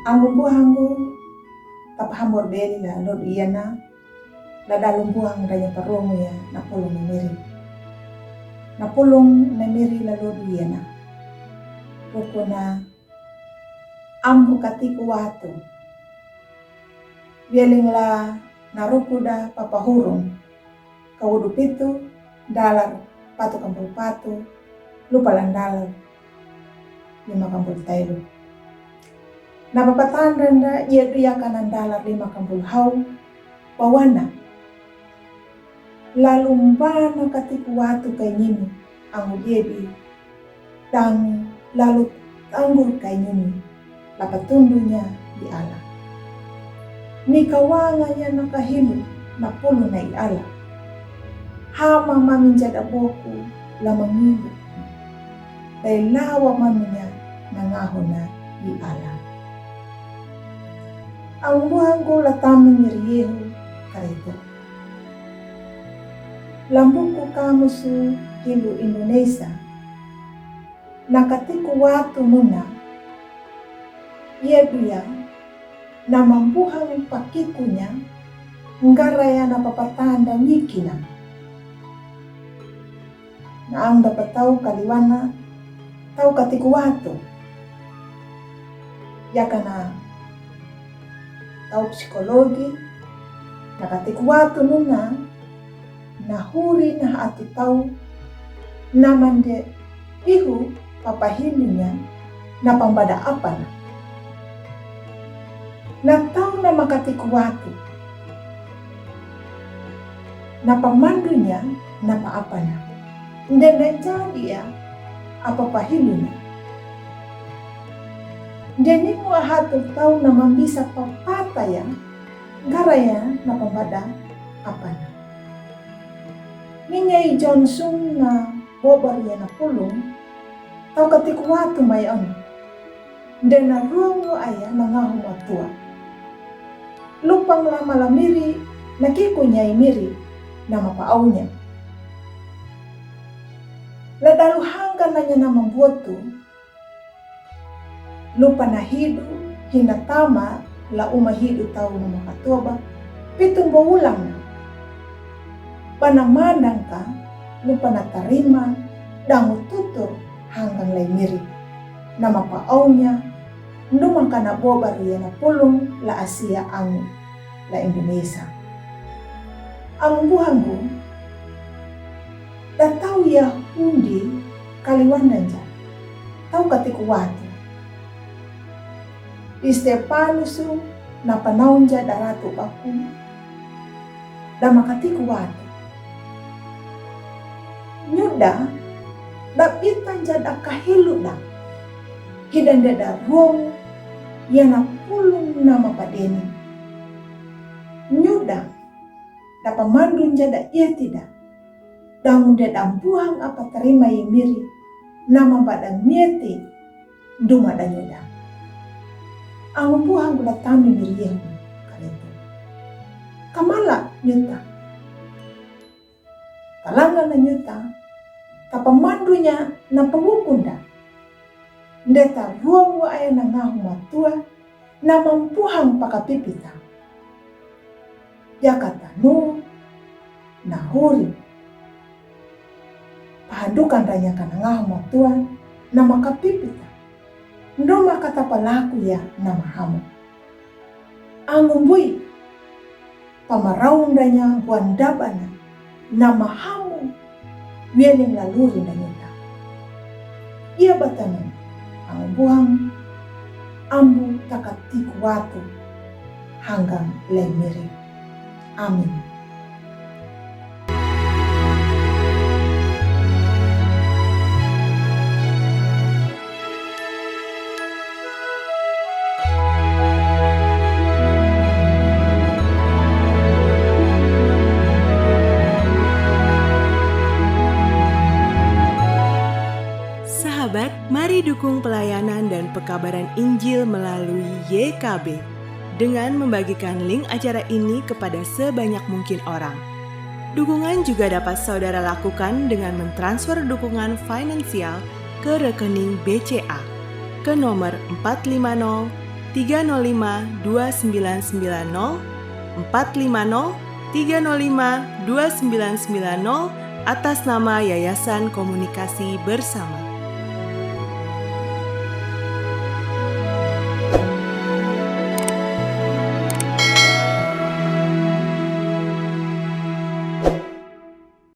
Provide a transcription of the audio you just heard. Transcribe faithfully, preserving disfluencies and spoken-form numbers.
Anggu buhanggu, tapahambor beli la lod iana, la dalum buhang danya parungu ya na pulung na miri. Na pulung na miri la lod iana. Rukuna ambu katiku watu. Vieling la na rukuda papahurung. Kawudu pitu, dalar patu kampul patu, lupa lan dalar lima kampul tailu. Na papatanda nda, ia duya kanan dalar lima kampul hau, pawana. Lalu mbana katiku watu kai nini, angu diebi, dang lalu tanggur kai nini, la patundunya i Allah. Ni kawanganya na kahilu na pulu na i Allah. Hama maminja da boku la mangilu. Dai lawa manunya na ngahuna i Allah. Anggu anggu la tami miri Yehu kareto. Lambuku kamusu hilu Indonesia. Na katiku watu muna, ia duya na mambuhang pakikunya, ngaraya na papatanda ngikina. Na ang dapat tau kaliwana, tau katiku watu. Ya kana tau psikologi, na katiku watu nuna, na huri na atu tau, na mande ihu papahilunya, na pambada apana. Na tau na makatiku watu. Na pamandunya, na pa apana. Nde na jadi ya, apa pahilunya. Nde ni mu ahatu tau na mambisa papata ya, ngaraya na pambada apana. Ninya i Johnson na bobar ya na pulung, tau katiku watu mai on. Nde na ruang aya na ngahu matua. Lupang lama la miri, na kikunya i miri, na mapa aunya. La dalu hangka nanya na mambuotu, lupa na hidu, hina tama la uma hidu tau na makatoba, pitung boulang na. Pana mandangka, lupa na tarima, dangu tutur hanggang lai miri. Na mapa aunya, numa kana bobar ya na pulung la Asia angu la Indonesia. Angu buhanggu, da tau ya hundi kaliwandanja, tau katiku watu. I Stepanusu na panaunja da ratu baku, da makatiku watu. Nyuda, da bitanja da kahiluda, hidande da ruang, ya na pulung na mapadeni. Nyuda, da pamandunja da iatida, da ngunde da buhang apa tarima i miri, na mambada mieti, nduma da nyuda. Angu buhanggu la tami miri Yehu kareto. Kamala nyuta. Talanga na nyuta, tapamandunya na pawukunda. Ndeta ruang wa aya na ngahu matua, na mampuhang pakapipita. Yakata nu, na huri. Pahandukan ranya kana ngahu matua, na makapipita. Nduma kata palaku ya na mahamu. Angu mbui, pamaraundanya buan dabana, na mahamu, wieling laluri na nyuta. Ia batanu, angu buang, ambu takatiku watu, hanggang lai miri. Amin. Sahabat, mari dukung pelayanan dan pekabaran Injil melalui Y K B dengan membagikan link acara ini kepada sebanyak mungkin orang. Dukungan juga dapat saudara lakukan dengan mentransfer dukungan finansial ke rekening B C A ke nomor empat lima nol tiga nol lima dua sembilan sembilan nol, empat lima nol tiga nol lima dua sembilan sembilan nol, atas nama Yayasan Komunikasi Bersama.